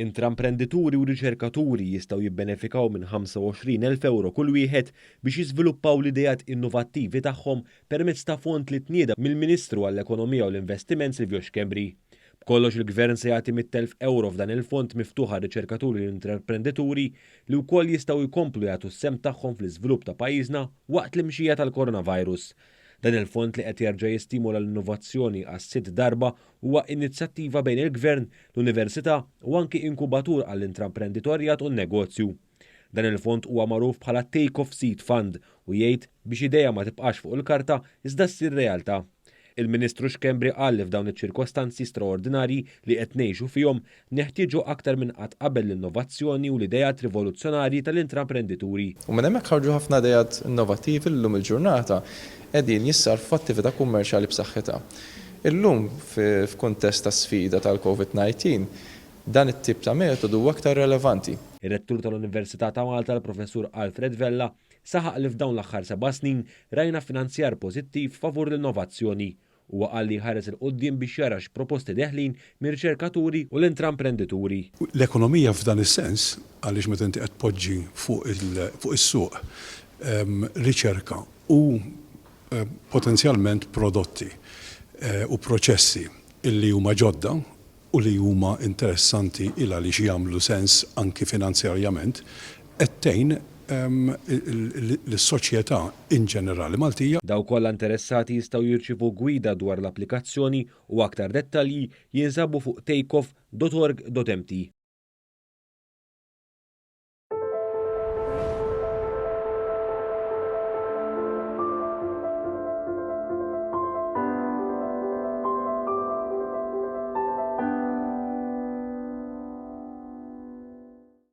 Intraprendituri u riċerkaturi jistgħu jibbenefikaw minn 25,000 ewro kull wieħed biex jiżviluppaw l-ideat innovattivi tagħhom permezz ta' fond li tnieda mill-Ministru għall-Ekonomija u l-Investiment Silvio Schembri. B'kollox il-Gvern se jagħti 100,000 ewro f'dan il-fond miftuħ għar-riċerkaturi u l-intraprendituri li wkoll jistgħu jkomplu jagħtu s-sehem tagħhom fl-iżvilupp ta' pajjiżna waqt l-imxija tal-coronavirus. Dan il-fond li qed jerġa' jistimula l-innovazzjoni għas-sitt darba huwa inizjattiva bejn il-Gvern, l-Università u anki inkubatur għall-intraprenditorjat u n-negozju. Dan il-fond huwa magħruf bħala Take Off Seed Fund u jgħid biex idea ma tibqax fuq il-karta iżda ssir realtà. Il-Ministru Schembri qal li f'dawn iċ-ċirkostanzi straordinarji li qed ngħixu fihom neħtieġu aktar minn qatt qabel l-innovazzjoni u l-ideat rivoluzzjonarji tal-intraprendituri. U minn hemmhekk ħarġu ħafna ideat innovattivi li llum il-ġurnata qegħdin jissarrfu f'attività kummerċjali b'saħħitha. Illum, f'kuntest ta' sfida tal-Covid 19, dan it-tip ta' metodu huwa aktar relevanti. Ir-Rettur tal-Università ta' Malta l-Professur Alfred Vella saħaq li f'dawn l-aħħar seba' snin rajna finanzjar pożittiv favur l-innovazzjoni. Huwa qal li jħares 'il quddiem biex jara x'proposti deħlin mir-riċerkaturi u l-intraprendituri. L-ekonomija f'dan is-sens, għaliex meta inti qed tpoġġi fuq is-suq riċerka u potenzjalment prodotti u proċessi illi huma ġodda u li huma interessanti il għaliex jagħmlu sens anki finanzjarjament, qed tgħin lis-soċjetà in ġenerali Maltija. Dawk kollha interessati jistgħu jirċievu gwida dwar l-applikazzjoni u aktar dettalji jinsabu fuq takeoff dot org dot mt.